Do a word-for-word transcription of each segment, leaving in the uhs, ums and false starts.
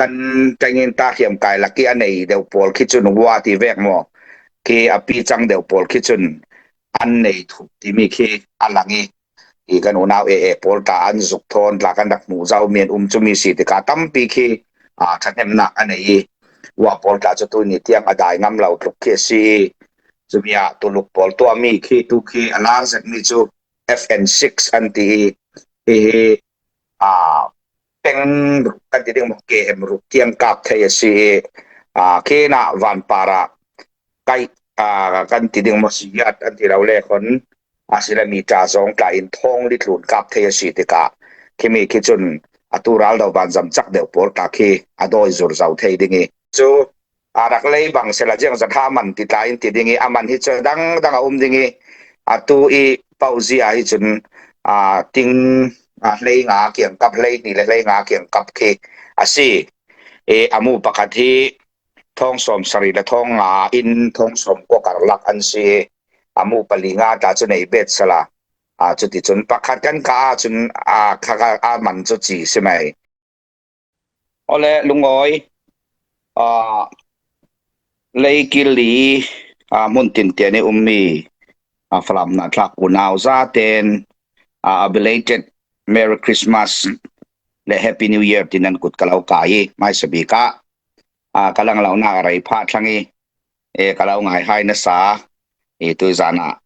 kan training ta hiam kai laki a nei deuh pawl khi cun hua ti vek maw? Khi a pi cang deuh pawl khi cun an nei thup timi khi a lang i, i kan unau e e pawl tla an zuk thawn tla kan rak hmuh zau mi an um cumi si tikah tampi khi, aa, ṭhahnemnak a nei i, hua pawl tla cu tuni tiang a dai ngam lo tluk khi a si i, cumi ah tuluk pawl tuahmi khi tu khi a lar zetmi cu F N six an ti i, hihi, aa, peng ruk kan ti ding maw, K M ruk tiang kap thei a si i, aa, khin ah vanpar ah kai, aa, kan ti ding maw, siat an ti lo le khon a si le, mita zawng tla in thawng li tlun kap thei a si tikah, khimi khi cun atu ral do vanzam cak deuh pawl tla khi a dawi zur zo thei ding i, cu a rak lei bang sela ziang zat ha man ti tla in ti ding i, a man hi cu dang dang a um ding i, atu i pauh zia hi cun, aa, ting, aa, hlei nga kiangkap, hlei hnih le hlei nga kiangkap khi a si i, a mu pakhat hi thawng sawm sarih le thawng nga in thawng sawm kua karlak an si i, a mu pali nga tla cu nei bet sela, aa, cuticun pakhat kan kha ahcun, aa, kha, kha a man cu ci si mai. Awle, lungawi, aa, leikili, aa, hmun tintian i ummi, aa, Falam na thlak unau zaten, aa, a belated Merry Christmas le Happy New Year tin nan kut ka lo kai i, hmaisa bik ah, aa, ka langlonak a rei phah thlang i, e, ka lo ngai hai nasa i, tuizan ah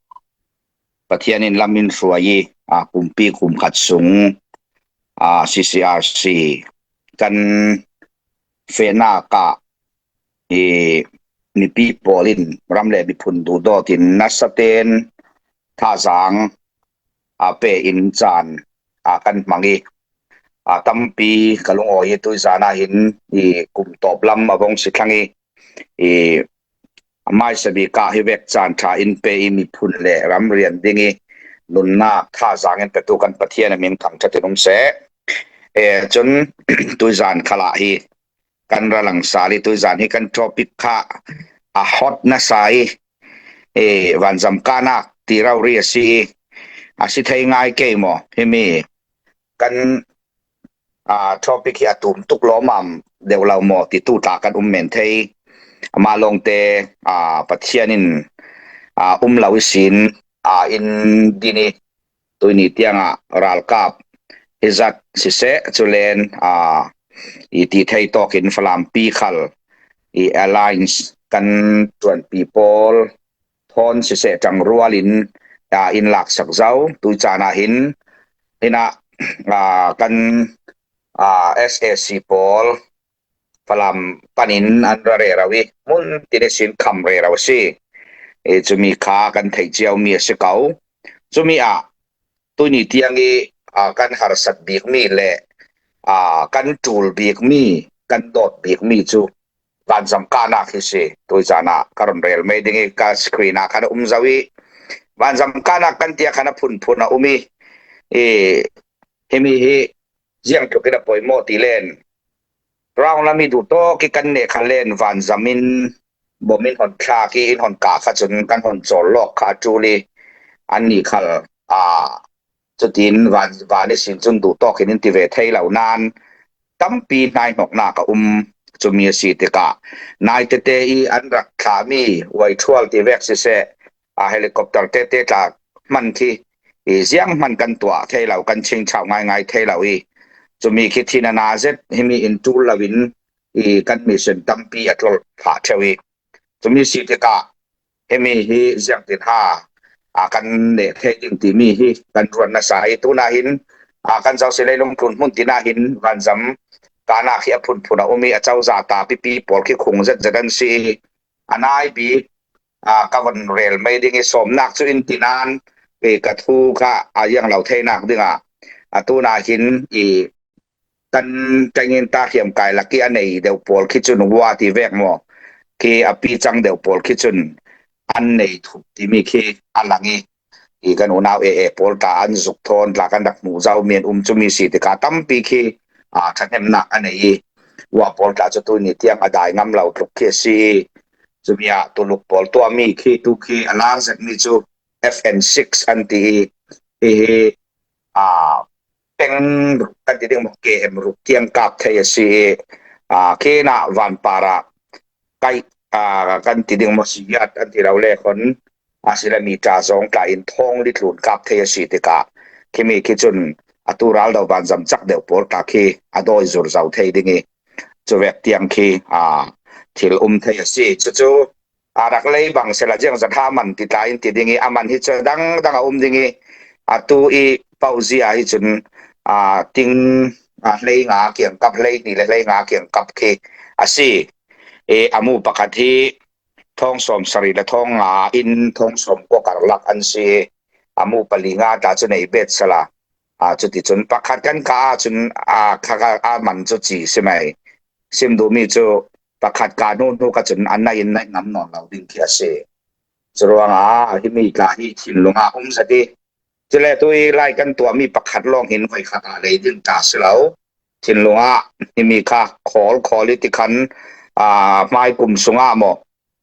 Pathian in lam in hruai i, aa, kumpi kum khat sung, aa, C C R C kan fehnak ah i, mipi pawl in ram le miphun duhdawt in nasaten thazaang, aa, pe in caan, aa, kan hmang i, aa, tampi ka lungawi i, tuizan ah hin i kum tawp lam a vong si thlang i, i hmaisa bik ah hi vek caan ṭha in pe i, miphun le ram rian ding i nunnak thazaang in petu kan Pathian a min thangṭhat in um seh. E, cun tuizan khal ah hi kan ra lang sal i, tuizan hi kan topic kha a hot nasa i, e, vanzam kahnak ti rori a si i, a si thei ngai kei maw? Himi kan, aa, topic hi a tum tuk lawmam deuh lo maw ti tu tla kan um men thei. Amah lawngte, aa, Pathian in, aa, um lo ihsin, aa, in din i, tuini tiangah ralkap hi zat siseh, culen, aa, i ti thei tawk in Falampi khal i alliance kan ṭuanpi pawl thawn siseh ṭangrual in, aa, in laksak zo. Tuicaan ah hin, hinah, aa, kan, aa, S A C pawl Falam panin an ra rero i, hmun tin ihsin kham rero a si. E, cumi kha kan theih cio mi a si ko. Cumi ah tuni tiang i, aa, kan harsat bikmi le, aa, kan ṭul bikmi, kan dawt bikmi cu vanzam kahnak hi si. Tuizan ah ka run rel mai ding i, ka screen ah khan a um zo i, vanzam kahnak kan tiah khan a phunphun a um i, i, himi hi ziang tluk in a poimawh ti len. Round lam i duh tawk i kan neh kha len vanzam in bom in hon thlak i, in hon kah kha cun kan hon cawl lawk kha a ṭul i, annih khal, aa, cutin van, van ihsin cun duh tawk in in ti ve thei lo nain tampi hnaihnoknak a um. Cumi a si tikah nai tete i an rak thlahmi uaithual ti vek siseh, aa, helicopter tete tla hman khi i ziang hman kan tuah thei lo, kan chingchau ngaingai thei lo i, cumi khi thin a na zet himi in ṭul lo in i kan mission tampi a tlolh phah ṭheu i, cumi si tikah himi hi ziangtin ha, aa, kan neh thei ding timi hi kan ruat nasa i, tunah hin, aa, kan zosi leilung tlun hmun tinah hin vanzam kahnak hi a phunphun a um i, a cozah ta pipi pawl khi khung zetzet an si i, a nai bik, aa, ka von rel mai ding i, sawmnak cu in ti nain, i, ka thu kha a ziang lo theinak dingah, a tunah hin i kan ṭengin ta hiam kai lak i a nei deuh pawl khi cun hua ti vek maw? Khi a pi cang deuh pawl khi cun an nei thup timi khi a lang i, i kan unau e e pawl tla an zuk thawn tla kan rak hmuh zau mi an um cumi si tikah tampi khi, aa, ṭhahnemnak a nei i, hua pawl tla cu tuni tiang a dai ngam lo tluk khi a si i, cumi ah tuluk pawl tuahmi khi tu khi a lar zetmi cu F N six an ti i, hihi, aa, peng ruk kan ti ding maw, K M ruk tiang kap thei a si i, a, khinah vanpara kai, a, kan ti ding maw, siat an ti lo le khon, a, sila mi ta zong tla in thawng li tlun kap thei a si tikah, khimi khi cun a tu ral do vanzam cak deuh pawl tla khi a dawi zur zo thei ding i, cuvek tiang khi, a, thil um thei a si. Cucu, a, rak lei bang sila ziang zat ha man ti tla in ti ding i, a man hi cu dangdang a um ding i, a tu i pauzia hi cun, a, ting, a, hlei nga kiangkap, hlei hnih le hlei nga kiangkap khi a si. I a mu pakhat hi thawng sawm sarih le thawng nga in thawng sawm kua karlak an si. A mu pali nga ta cu nei bet sala. A, cuticun pakhat kan ka ahcun, a, kha, kha, a man cu ci si mai. Sim duhmi cu pakhat ka hnu hnu ka cun a naih in naih ngam nawn lo ding khi a si. Curuangah himi tla hi thinlung ah um zat i, cule tu i lai kan tuahmi pakhat lawng hin voikhat ah lei ding ta si lo. Thinlung ah himi kha khawl khawl i tikhan, aa, hmai kum sungah maw,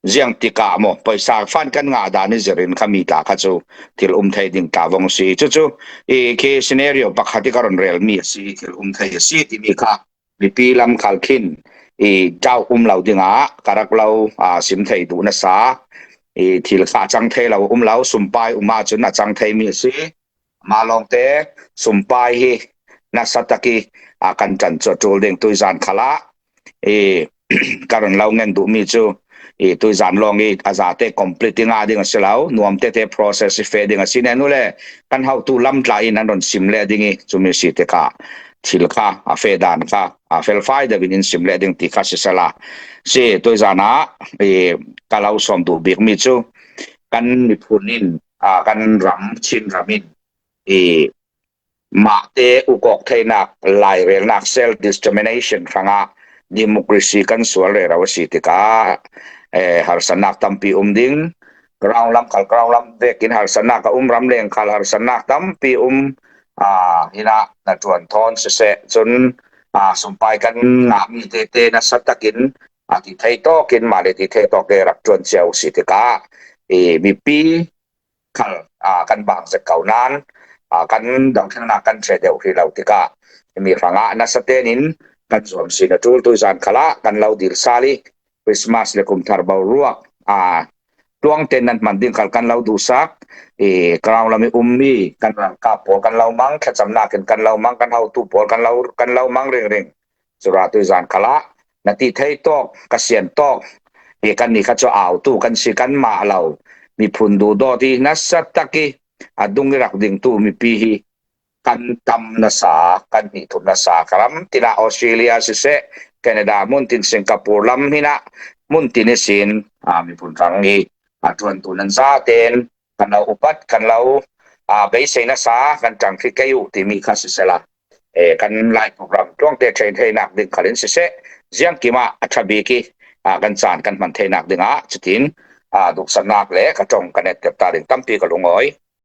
ziang tikah maw, poisa fan kan ngah dan i zirin kha mi tla kha cu thil um thei ding tla vong si. Cucu i khi scenario pakhat i ka run relmi a si, thil um thei a si timi kha mipi lam khal khin i doubt um lo dingah ka rak lo, aa, sim thei duh nasa, i thil kha a cang thei lo um lo, sumpai um ahcun a cang theimi a si. Mah lawngte sumpai hi nasa tak i, aa, kan ṭan cu a ṭul ding tuizan khalah i ka run lo ngen duhmi cu i tuizan lawng i a zate complete i ngah ding a si lo, nuam tete process i feh ding a si. Nen ule kan hotu lam tla in an run sim leh ding i, cumi si tikah thil kha a feh dan kha a felfai deuh in in sim leh ding ti kha sisela si. Tuizan ah i ka lo sawm duh bikmi cu kan miphun in, aa, kan ram, Chin ram in i mahte ukawk theinak, lairelnak, self determination hrangah democracy kan sual rero a si tikah, eh, harsatnak tampi um ding. Ground lam khal ground lam vekin harsatnak a um, ramleng khal harsatnak tampi um. Ah, hinah na ṭuan thawn siseh cun, ah, sumpai kan ngahmi tete nasa takin, ah, ti thei tawkin, mah le ti thei tawk le rak ṭuan cio si tikah, i mipi khal, aa, kan bang zet ko nain, aa, kan dothlennak kan ṭheh deuh hrih lo tikah, mi hrangah nasa tenin kan zuam si na ṭul tuizan khalah kan lo dil sal i, Christmas le kum thar boruak, aa, tluang tein nan hman ding khal kan lo duhsak i, ground lam i ummi kan ralkap pawl kan lo mang, thlacamnak in kan lo mang, kan hotu pawl kan lo, kan lo mang ringring. Cura tuizan khalah na ti thei tawk, ka sian tawk, i kannih kha cu autu kan si kanmah lo. Miphun duhdawt i nasa tak i a dung i rak dingtu mipi hi kan tam nasa, kan hnih thum nasa, ka ram tinah Australia siseh, Canada hmun tin, Singapore lam hinah hmun tin ihsin, aa, miphun hrang i a ṭuantu nan zaten kan lo upat, kan lo, aa, beisei nasa, kan ṭang hrih kei uh timi kha sisela, eh, kan live program tluangte ṭheh theinak ding khalin siseh, ziangkim ah a ṭha bik i, aa, kan caan kan hman theinak dingah cutin, aa, duhsaknak le ka ṭong kan etterta ding tampi ka lungawi.